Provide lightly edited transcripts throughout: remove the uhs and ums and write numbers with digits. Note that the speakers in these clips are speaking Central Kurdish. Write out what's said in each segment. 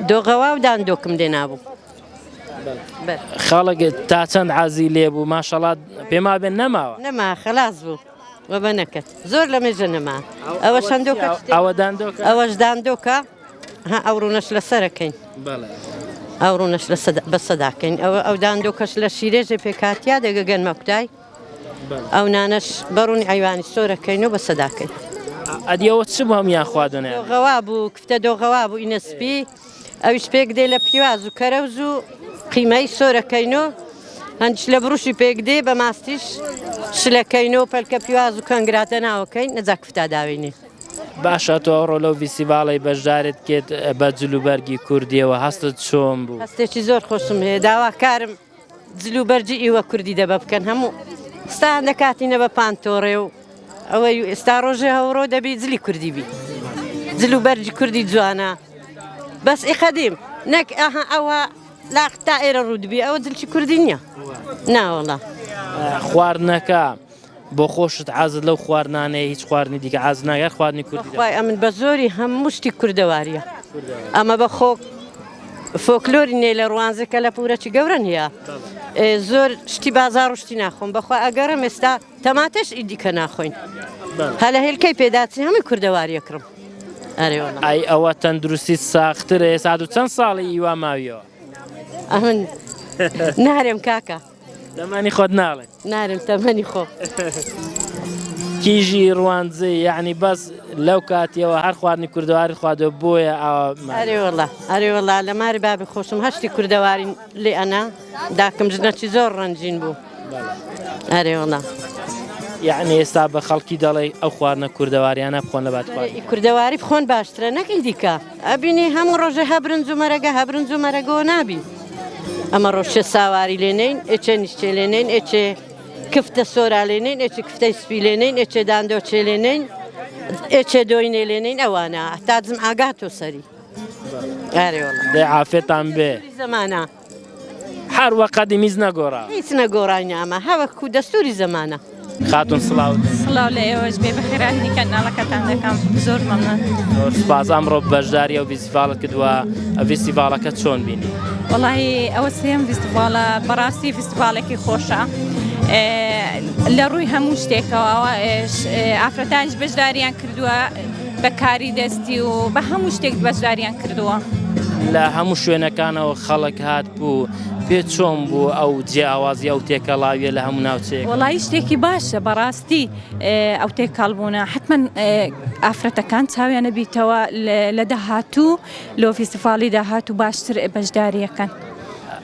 دۆغەوا و داندۆکم لێ نابوو. خەڵک تا چەند عازی لێ بوو ماشەڵا پێما بێن نەماوە. نەما خەلاس بوو وە نەکەت زۆر لە مێژە نەما ئەوە شەندۆکە ئەوە داندۆکە ئەوەش داندۆکە ها ئەو ڕوونەش لەسەرەکەین ئەو ڕوونەش بە سەداکەین ئەوە ئەو داندۆکەش لە شیرێژێ پێکاتیا دەگە گەنمە کوتای ئەو نانەش بەڕوونی عیوانی سۆرەکەین و بە سەداکەین. ئەدی ئەوە چ بوو هەموویان خواردنیان؟ دۆغەوا بوو کفتە دۆغەوا بوو ئینە سپی ئەویش پێک دێ لە پیواز و کەرەوز و قیمەی سۆرەکەین و هەندیش لە بڕوشی پێک دێ بە ماستیش شلەکەین و پەلکە پیواز و کەنگراتە ناوەکەین نەجا کفتا داوینێ. باشە تۆ ئەوڕۆ لەو ڤیستیڤاڵەی بەشداریت کرد بە جلوبەرگی کوردیەوە هەستت چۆن بوو؟ هەستێکی زۆر خۆشم هەیە داواکارم جل و بەرگی ئیوە کوردی دەبە بکەن هەموو ستان دەکاتینە بە پانتۆڕێ و ئەوەی ئێستا ڕۆژێ هەوڕۆ دەبی جلی کوردی بی جل و بەرگی کوردی جوانە بەس ئی قەدیم نەک ئەها ئەوە لاق تا ئێرە ڕوودبی ئەوە جلکی کوردی نییە ناوەڵا خواردنەکە بۆ خۆشت عازت لەو خواردنانەیە هیچ خواردنی دیکە عاز ناگەر خواردنی کوردی خوای ئەمن بە زۆری هەموو شتی کوردەواریە ئەمە بە خۆ فۆکلۆری نێ لە ڕوانزە کە لە پورەکی گەورە نییە زۆر شتی بازار و شتی ناخۆم بەخوا ئەگەرم ئێستا تەماتەش ئیدی کە ناخۆین هەلە هێلکەی پێداچین هەمووی کوردەواریە کڕم ئەی ئەوە تەندروستی ساخترە ئێستا و چەند ساڵی ئیوا ماویەوە ئەمن نارێم کاکە تەمەنی خۆت ناڵێ نارم تەمەنی خۆ. کیژی ڕواندزی یعنی بەس لەو کاتیەوە هەر خواردنی کوردەواری خواردوە بۆیە ئاوا ئەرێ وەڵا ئەرێ وەڵا لە ماری بابی خۆشم هەشتی کوردەواری لێ ئەنا داکم ژنەکی زۆر ڕەنجین بوو ئەرێ وەڵا. یعنی ئێستا بە خەڵکی دەڵێ ئەو خواردنە کوردەواریانە بخۆن لە بات خواردن کوردەواری بخۆن باشترە نەک ئی دیکە ئەبینی هەموو ڕۆژێ هە برنج و مەرەگە هە برنج و مەرەگەوە نابی ئەمە ڕۆژێ ساواری لێنین ئێچێ نیشتێ لێنین ئێچێ کفتە سۆرا لێنین ئێچێ کفتەی سپی لێنین ئێچێ داندۆ چێ لێنین ئێچێ دۆینێ لێنین ئەوانە تا جم ئاگاتۆ سەری دێ عافێتان بێ زەمانە هەر وە قەدیم هیچ نەگۆڕا. هیچ نەگۆڕاینە ئەمە هەوەکو دەستوری زەمانە. خاتون سڵاو. سڵاو لە ئێوەش بێ بەخێرهاتنی کەناڵەکەتان دەکەم زۆر مەمنون. زۆر سوپاس ئەمڕۆ بەشداری ئەو ڤیستیڤاڵت کردووە ڤیستیڤاڵەکە چۆن بینی؟ وەڵاهی ئەوە سێم ڤیستیڤاڵە بەڕاستی ڤیستیڤاڵێکی خۆشە لە ڕووی هەموو شتێکەوە ئافرەتانیش بەشداریان کردووە بە کاری دەستی و بە هەموو شتێک بەشداریان کردووە. لە هەموو شوێنەکانەوە خەڵک هات بوو پێ چۆن بوو ئەو جیاوازی ئەو تێکەڵاویە لە هەموو ناوچەیەک؟ وەڵایی شتێکی باشە بەڕاستی ئەو تێکەڵ بوونە حتمما ئافرەتەکان چاویانە بیتەوە لە داهاتوو لۆ فیستیڤاڵی داهاتوو باشتر بەشداریەکەن.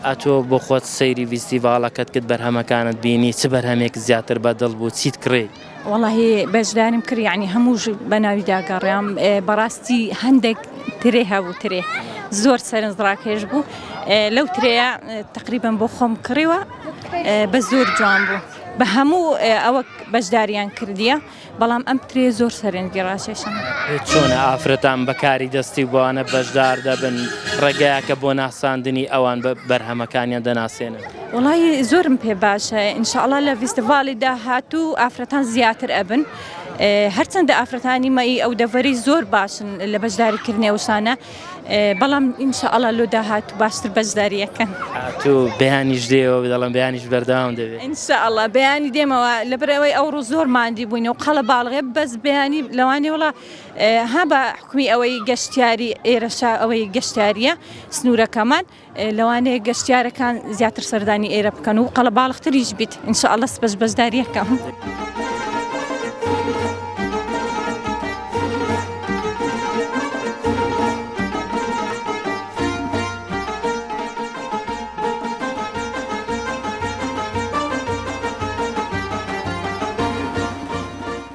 ئەتۆ بۆ خۆت سەیری ڤیستیڤاڵەکەت کرد بەرهەمەکانت بینی چ بەرهەمێک زیاتر بەدڵ بوو چیت کڕی؟ وەڵاهی بەشداریم کرد یعنی هەمووش بە ناویدا گەڕام بەڕاستی هەندێک ترێ هەبوو ترێ زۆر سەرنج ڕاکێش بوو لەو ترەیە تقریبان بۆ خۆم کڕیوە بە زۆر جوان بوو بە هەموو ئەوە بەشداریان کردیە بەڵام ئەم ترێ زۆر سەرنجی ڕاکێشم چۆنە ئافرەتان بەکاری دەستی بۆوانە بەشدار دەبن ڕێگایەکە بۆ ناساندنی ئەوان بە بەرهەمەکانیان دەناسێنن. وەڵایی زۆرم پێ باشە ئینشاڵا لە ڤیستیڤاڵی داهاتوو ئافرەتان زیاتر ئەبن هەرچەندە ئافرەتانی مەی ئەو دەڤەری زۆر باشن لە بەشداریکردنی ئەو شانە بەڵام ئینشاڵا لۆ داهاتوو باشتر بەشداریەکەن تو بەیانیش دێەوە دەڵم بەیانیش بەردەوام دەبێت ئینشاڵا بەیانی دێمەوە لەبەرئەوەی ئەوڕۆ زۆر ماندی بووین و قەڵە باڵغێ بەس بەیانی لەوانێ وڵا ها بە حکومی ئەوەی گەشتیاری ئێرەشا ئەوەی گەشتیاریە سنوورەکەمان لەوانەیە گەشتیارەکان زیاتر سەردانی ئێرە بکەن و قەڵەباڵختریش بیت ان شاء اللە سبەش بەشداریەکەم.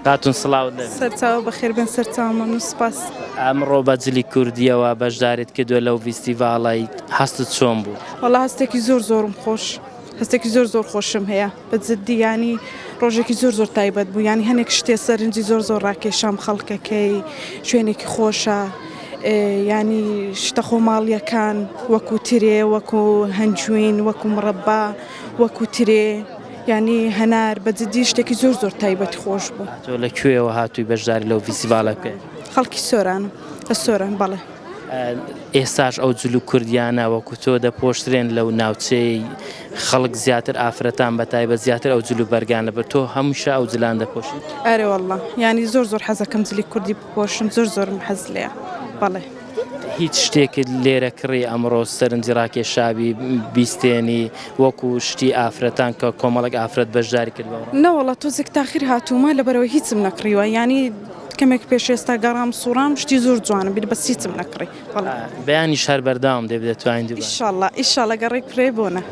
خاتون سڵاوت لێ سەرچاوە بەخێر بێن سەرچاوە مەمنون سوپاس. ئەمڕۆ بە جلی کوردیەوە بەشداریت کردوە لەو ڤیستیڤاڵەی هەستت چۆن بوو؟ وەڵا هەستێکی زۆر زۆرم خۆش هەستێکی زۆر زۆر خۆشم هەیە بە جدی یانی ڕۆژێکی زۆر زۆر تایبەت بوو یانی هەنێک شتێ سەرنجی زۆر زۆر ڕاکێشام خەڵکەکەی شوێنێکی خۆشە ینی شتە خۆماڵیەکان وەکو ترێ وەکو هەنجوین وەکو مڕەبا وەکو ترێ یانی هەنار بە جدی شتێکی زۆر زۆر تایبەتی خۆش بوو. تۆ لە کوێوە هاتووی بەشداری لەو ڤیستیڤاڵە بکەی؟ خەڵکی سۆرانم لە سۆران بەڵێ. ئێستاش ئەو جل و کوردیانە وەکو تۆ دەپۆشترێن لەو ناوچەی خەڵک زیاتر ئافرەتان بە تایبەت زیاتر ئەو جل و بەرگان لەبەر تۆ هەمیشە ئەو جلان دەپۆشیت؟ ئەرێ واللە یانی زۆر زۆر حەزەکەم جلی کوردی بپۆشم زۆر زۆرم حەز لێیە بەڵێ. هیچ شتێکت لێرە کڕی ئەمڕۆ سەرنجی ڕاکێشابی بیستێنی وەکو شتی ئافرەتان کە کۆمەڵێک ئافرەت بەشداری کرد بەوە؟ نەوەڵا تۆزێک تاخیر هاتوومە لەبەرئەوەی هیچم نەکڕیوە یانی کەمێک پێش ئێستا گەڕام سوڕام شتی زۆر جوانم بینی بەس هیچم نەکڕی بەڵێ. بەیانیش هەر بەردەوام دەبی دەتوانین دووبارە. ئیشاڵا ئیشاڵا گەڕێک پرێ بۆنە.